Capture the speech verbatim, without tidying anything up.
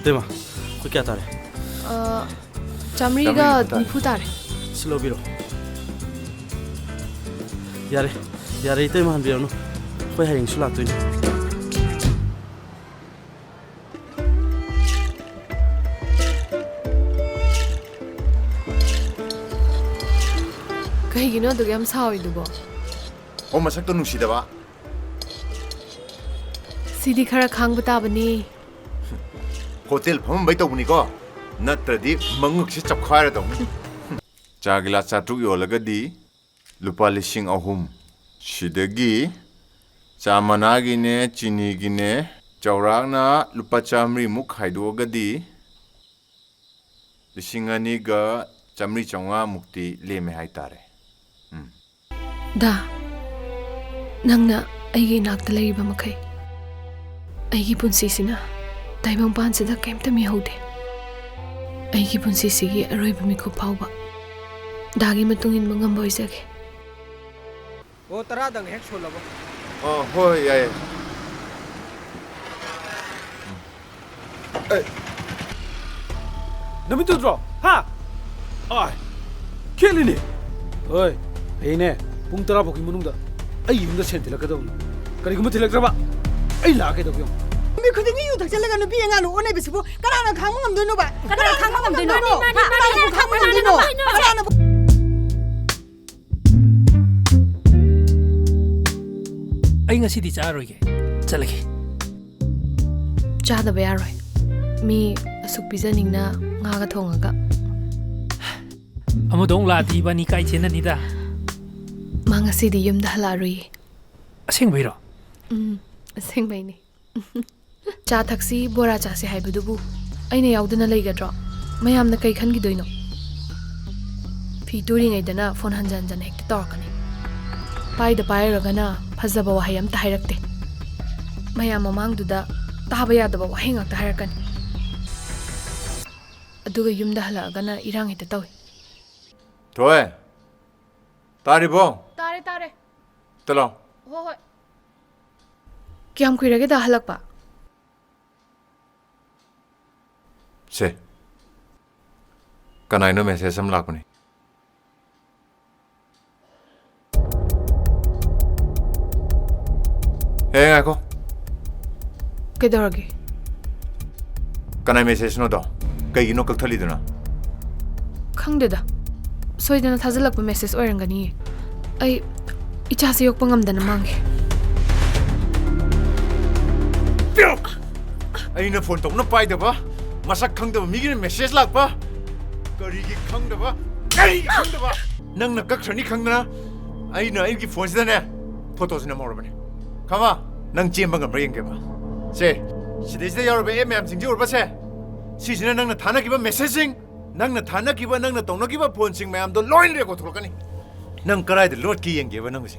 ꯏꯇꯩꯃ, ꯑꯩꯈꯣꯏ ꯀꯌꯥ ꯇꯥꯔꯦ? ꯑ, ꯆꯥꯃꯔꯤꯒ ꯆꯥꯃꯔꯤꯒ ꯅꯤꯐꯨ ꯇꯥꯔꯦ꯫ ꯁꯤ ꯂꯧꯕꯤꯔꯣ꯫ ꯌꯥꯔꯦ, ꯌꯥꯔꯦ, ꯏꯇꯩꯃ, ꯍꯟꯕꯤꯔꯅꯨ꯫ ꯑꯩꯈꯣꯏ ꯍꯌꯦꯡꯁꯨ ꯂꯥꯛꯇꯣꯏꯅꯤ꯫ ꯀꯩꯒꯤꯅꯣ ꯑꯗꯨꯛ ꯌꯥꯝ ꯁꯥꯎꯔꯤꯗꯨꯕꯣ? ꯑꯣ, ꯃꯁꯛꯇꯣ ꯅꯨꯡꯁꯤꯗꯕ꯫ ꯁꯤꯗꯤ ꯈꯔ ꯈꯥꯡꯕ ꯇꯥꯕꯅꯤ꯫ ꯍꯣꯇꯦꯜ ꯐꯝꯃꯝꯕꯩ ꯇꯧꯕꯅꯤꯀꯣ, ꯅꯠꯇ꯭ꯔꯗꯤ ꯃꯉꯛꯁꯦ ꯆꯞꯈꯥꯏꯔꯗꯧꯅꯤ꯫ ꯆꯥ ꯒꯤꯂꯥꯁ ꯆꯥꯇ꯭ꯔꯨꯛ ꯌꯣꯜꯂꯒꯗꯤ ꯂꯨꯄꯥ ꯂꯤꯁꯤꯡ ꯑꯍꯨꯝ꯫ ꯁꯤꯗꯒꯤ ꯆꯥ ꯃꯅꯥꯒꯤꯅꯦ, ꯆꯤꯅꯤꯒꯤꯅꯦ, ꯆꯥꯎꯔꯥꯛꯅ ꯂꯨꯄꯥ ꯆꯥꯃꯔꯤꯃꯨꯛ ꯈꯥꯏꯗꯣꯛꯑꯒꯗꯤ ꯂꯤꯁꯤꯡ ꯑꯅꯤꯒ ꯆꯥꯃꯔꯤ ꯆꯥꯝꯃꯉꯥꯃꯨꯛꯇꯤ ꯂꯦꯝꯃꯦ ꯍꯥꯏꯇꯥꯔꯦ꯫ ꯎꯝ꯫ ꯗꯥ, ꯅꯪꯅ ꯑꯩꯒꯤ ꯏꯅꯥꯛꯇ ꯂꯩꯔꯤꯕ ꯃꯈꯩ, ꯑꯩꯒꯤ ꯄꯨꯟꯁꯤꯁꯤꯅ ꯇꯥꯏꯕꯪꯄꯥꯟꯁꯤꯗ ꯀꯩꯝꯇ ꯃꯤꯍꯧꯗꯦ꯫ ꯑꯩꯒꯤ ꯄꯨꯟꯁꯤꯁꯤꯒꯤ ꯑꯔꯣꯏꯕ ꯃꯤꯀꯨꯞ ꯐꯥꯎꯕ ꯗꯥꯒꯤ ꯃꯇꯨꯡ ꯏꯟꯕ ꯉꯝꯕ ꯑꯣꯏꯖꯒꯦ꯫ ꯑꯣ, ꯇꯔꯥꯗꯪ ꯍꯦꯛ ꯁꯣꯜꯂꯕ? ꯑꯣ, ꯍꯣꯏ, ꯍꯣꯏ, ꯌꯥꯏꯌꯦ꯫ ꯑꯦ꯫ ꯅꯨꯃꯤꯠꯇꯨꯗ꯭ꯔꯣ? ꯍꯥ? ꯑꯥꯏ꯫ ꯈꯦꯠꯂꯤꯅꯦ꯫ ꯍꯣꯏ, ꯍꯌꯦꯡꯅꯦ, ꯄꯨꯡ ꯇꯔꯥ ꯐꯥꯎꯒꯤ ꯃꯅꯨꯡꯗ ꯑꯩ ꯌꯨꯝꯗ ꯁꯦꯟ ꯊꯤꯜꯂꯛꯀꯗꯕꯅꯤ꯫ ꯀꯔꯤꯒꯨꯝꯕ ꯊꯤꯜꯂꯛꯇ꯭ꯔꯕ, ꯑꯩ ꯂꯥꯛꯑꯒ ꯀꯩꯗꯧꯒꯦ ꯌꯦꯡꯉꯨ꯫ ꯅꯨꯃꯤꯠ ꯈꯨꯗꯤꯡꯒꯤ ꯌꯨ ꯊꯛꯆꯜꯂꯒ ꯅꯨꯄꯤ ꯑꯉꯥꯡ ꯑꯣꯟꯅꯕꯁꯤꯕꯨ ꯀꯅꯥꯅ ꯈꯥꯡꯕ ꯉꯝꯗꯣꯏꯅꯣꯕ? ꯀꯅꯥꯅ ꯈꯥꯡꯕ ꯉꯝꯗꯣꯏꯅꯣ? ꯍꯥ? ꯀꯅꯥꯅꯕꯨ ꯈꯥꯡꯕ ꯉꯝꯗꯣꯏꯅꯣ? ꯀꯅꯥꯅꯕꯨ ꯑꯩ ꯉꯁꯤꯗꯤ ꯆꯥꯔꯣꯏꯒꯦ꯫ ꯆꯠꯂꯒꯦ꯫ ꯆꯥꯗꯕ ꯌꯥꯔꯣꯏ꯫ ꯃꯤ ꯑꯁꯨꯛ ꯄꯤꯖꯅꯤꯡꯅ ꯉꯥꯒ ꯊꯣꯡꯉꯒ꯫ ꯑꯃꯗꯣ ꯑꯃꯨꯛ ꯂꯥꯛꯑꯗꯤ ꯏꯕꯥꯅꯤ ꯀꯥꯏ ꯆꯦꯟꯅꯅꯤꯗ? ꯃꯥ ꯉꯁꯤꯗꯤ ꯌꯨꯝꯗ ꯍꯜꯂꯛꯑꯔꯣꯏꯌꯦ꯫ ꯑꯁꯦꯡꯕꯩꯔꯣ? ꯎꯝ, ꯑꯁꯦꯡꯕꯩꯅꯦ꯫ ꯆꯥ ꯊꯛꯁꯤ, ꯕꯣꯔꯥ ꯆꯥꯁꯤ ꯍꯥꯏꯕꯗꯨꯕꯨ ꯑꯩꯅ ꯌꯥꯎꯗꯅ ꯂꯩꯒꯗ꯭ꯔꯣ? ꯃꯌꯥꯝꯅ ꯀꯩ ꯈꯟꯈꯤꯗꯣꯏꯅꯣ? ꯐꯤ ꯇꯨꯔꯤꯉꯩꯗꯅ ꯐꯣꯟ ꯍꯟꯖꯟ ꯍꯟꯖꯟ ꯍꯦꯛꯇ ꯇꯧꯔꯛꯀꯅꯤ꯫ ꯄꯥꯏꯗ ꯄꯥꯏꯔꯨꯔꯒꯅ ꯐꯖꯕ ꯋꯥꯍꯩ ꯑꯝꯇ ꯍꯥꯏꯔꯛꯇꯦ꯫ ꯃꯌꯥꯝ ꯃꯃꯥꯡꯗꯨꯗ ꯇꯥꯕ ꯌꯥꯗꯕ ꯋꯥꯍꯩ ꯉꯥꯛꯇ ꯍꯥꯏꯔꯛꯀꯅꯤ꯫ ꯑꯗꯨꯒ ꯌꯨꯝꯗ ꯍꯜꯂꯛꯑꯒꯅ ꯏꯔꯥꯡ ꯍꯦꯛꯇ ꯇꯧꯏ꯫ ꯊꯣꯏ, ꯇꯥꯔꯤꯕꯣ? ꯇꯥꯔꯦ, ꯇꯥꯔꯦ꯫ ꯇ ꯂꯥꯎ꯫ ꯍꯣ, ꯍꯣꯏ꯫ ꯀꯌꯥꯝ ꯀꯨꯏꯔꯒꯦꯗ ꯍꯜꯂꯛꯄ? ꯁꯦ, ꯀꯅꯥꯏꯅꯣ ꯃꯦꯁꯦꯖ ꯑꯃ ꯂꯥꯛꯄꯅꯤ? ꯍꯦ, ꯉꯥꯏꯈꯣ꯫ ꯀꯩꯗꯧꯔꯒꯦ? ꯀꯅꯥꯏ ꯃꯦꯁꯦꯖꯅꯣꯗꯣ? ꯀꯩꯒꯤꯅꯣ ꯀꯛꯊꯠꯂꯤꯗꯨꯅ? ꯈꯪꯗꯦꯗ, ꯁꯣꯏꯗꯅ ꯊꯥꯖꯤꯜꯂꯛꯄ ꯃꯦꯁꯦꯖ ꯑꯣꯏꯔꯝꯒꯅꯤꯌꯦ꯫ ꯑꯩ ꯏꯆꯥꯁꯦ ꯌꯣꯛꯄ ꯉꯝꯗꯅ ꯃꯥꯡꯉꯦ꯫ ꯑꯩꯅ ꯐꯣꯟ ꯇꯧꯅ ꯄꯥꯏꯗꯕ, ꯃꯁꯛ ꯈꯪꯗꯕ ꯃꯤꯒꯤꯅ ꯃꯦꯁꯦꯖ ꯂꯥꯛꯄ꯫ ꯀꯔꯤꯒꯤ ꯈꯪꯗꯕ? ꯀꯔꯤꯒꯤ ꯈꯪꯗꯕ? ꯅꯪꯅ ꯀꯛꯈ꯭ꯔꯅꯤ ꯈꯪꯗꯅ ꯑꯩꯅ ꯑꯩꯒꯤ ꯐꯣꯟꯁꯤꯗꯅꯦ ꯐꯣꯇꯣꯁꯤ ꯅꯝꯍꯧꯔꯕꯅꯦ꯫ ꯈꯪꯉꯕ? ꯅꯪ ꯆꯦꯟꯕ ꯉꯝꯕ꯭ꯔꯥ ꯌꯦꯡꯒꯦꯕ꯫ ꯁꯦ, ꯁꯤꯗꯩꯁꯤꯗ ꯌꯥꯎꯔꯕ ꯑꯦꯞ ꯃꯌꯥꯝꯁꯤꯡꯁꯤ ꯎꯔꯕꯁꯦ? ꯁꯤꯁꯤꯅ ꯅꯪꯅ ꯊꯥꯅꯈꯤꯕ ꯃꯦꯁꯦꯖꯁꯤꯡ, ꯅꯪꯅ ꯊꯥꯅꯈꯤꯕ, ꯅꯪꯅ ꯇꯧꯅꯈꯤꯕ ꯐꯣꯟꯁꯤꯡ ꯃꯌꯥꯝꯗꯣ ꯂꯣꯏꯅ ꯔꯦꯀꯣꯔꯗ ꯊꯣꯛꯂꯛꯀꯅꯤ꯫ ꯅꯪ ꯀꯗꯥꯏꯗ ꯂꯣꯠꯀꯦ ꯌꯦꯡꯒꯦꯕ ꯅꯪꯒꯤꯁꯦ꯫